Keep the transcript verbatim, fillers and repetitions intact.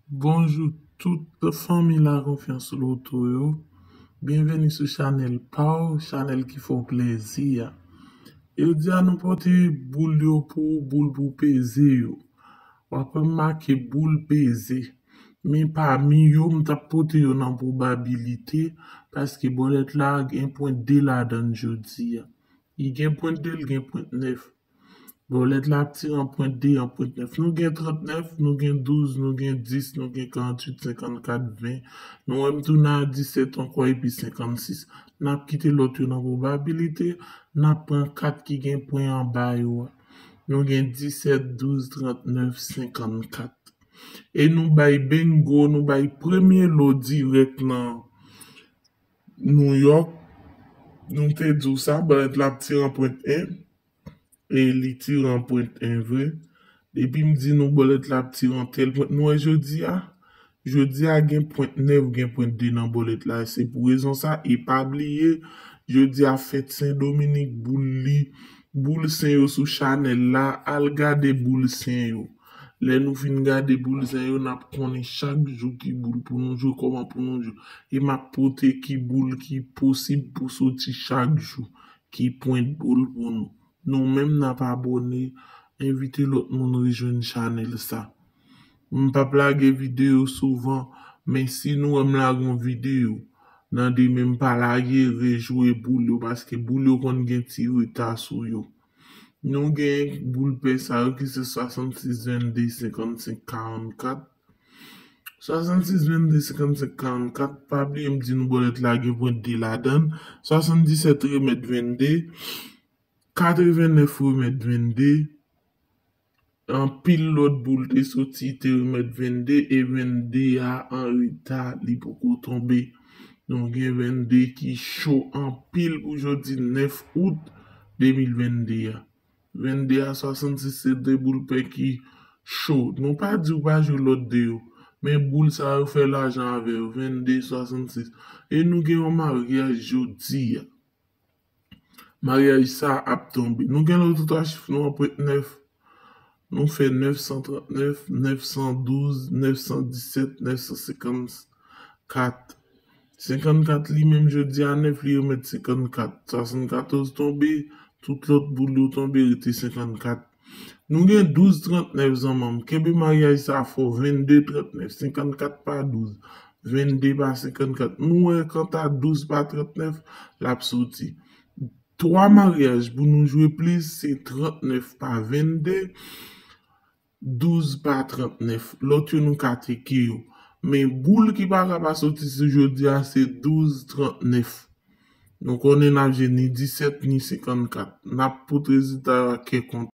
Bonjou tout fanmi La Konfyans Loto yo. Byenveni sou chanèl pa w, chanèl ki fè w plezi a. Jodi a nou pote boul yo pou ou, boul pou peze yo. W ap wè m make boul peze. Men pami yo, m t ap pote yo nan pwobabilite, paske bòlèt la gen pwent de ladan l jodi a. Li gen pwent de, l gen pwent nèf. Bòlèt la ap tire an pwent de, an pwent nèf. Nou gen trannèf, nou gen douz, nou gen dis, nou gen karanntuit, senkannkat, ven. Nou wè m tounen a disèt ankò epi senkannsis. N ap kite lòt yo nan pwobabilite. N ap pran kat ki gen pwen anba yo a. Nou gen disèt, douz, trannèf, senkannkat. E nou bay bingo, nou bay premye lo dirèk nan New York. Nou te di w sa, bòlèt la ap tire an pwent en. E li tire an pwent en vre. Depi m di nou bòlèt la ap tire an tèl pwent, nou wè jodi a, jodi a gen pwent nèf, gen pwent de nan bòlèt la. Se pou rezon sa, e pa bliye, jodi a fèt Sen Dominik, boul li, boul sen yo sou chanèl la, al gade boul sen yo. Lè nou fin gade boul sen yo, n ap konnen chak jou ki boul pou nou jwe, kòman pou nou jwe. E m ap pote ki boul ki posib pou soti chak jou, ki pwent boul pou nou. Nou menm n ap abòne, envite lòt moun rejwenn chanèl sa. M p ap lage videyo souvan, men si nou wè m lage yon videyo, nan demen m pa lage, rejwe boul yo, paske boul yo konn gen ti reta sou yo. Nou gen boul pè sa yo ki se swasannsis, vennde, senkannsenk, karannkat. Swasannsis, vennde, senkannsenk, karannkat. Pa bliye m di nou bòlèt la gen pwent de ladan l. Swasanndisèt remèt vennde. Katrevennèf remèt vennde. Anpil lòt boul te soti, te remèt vennde, e vennde a an reta, li poko tonbe. Nou gen vennde ki cho anpil pou jodi nèf out de mil vennde a. Vennde a swasannsis se de boul pè ki cho. Nou pa di w pa jwe lòt de yo, men boul sa yo fè lajan avè yo, vennde, swasannsis. E nou gen yon maryaj jodi a. Maryaj sa ap tonbe. Nou gen lòt twa chif nou an pwent nèf. Nou fè nèf san trannèf, nèf san douz, nèf san disèt, nèf san senkannkat. Senkannkat li menm jodi a nèf, li remèt senkannkat. Swasannkatòz tonbe, tout lòt boul yo tonbe, rete senkannkat. Nou gen douz trannèf zanmanm. Kenbe maryaj sa fò, vennde trannèf, senkannkat pa douz, vennde pa senkannkat. Nou wè kanta douz pa trannèf, l ap soti. Twa maryaj pou nou jwe plis, se trannèf pa vennde, douz pa trannèf. Lòt yo nou ka teke yo. Men boul ki pa ka pa soti sou jodi a, se douz trannèf. Nou konnen n ap jwe ni disèt, ni senkannkat. N ap pote rezilta yo ak kè kontan.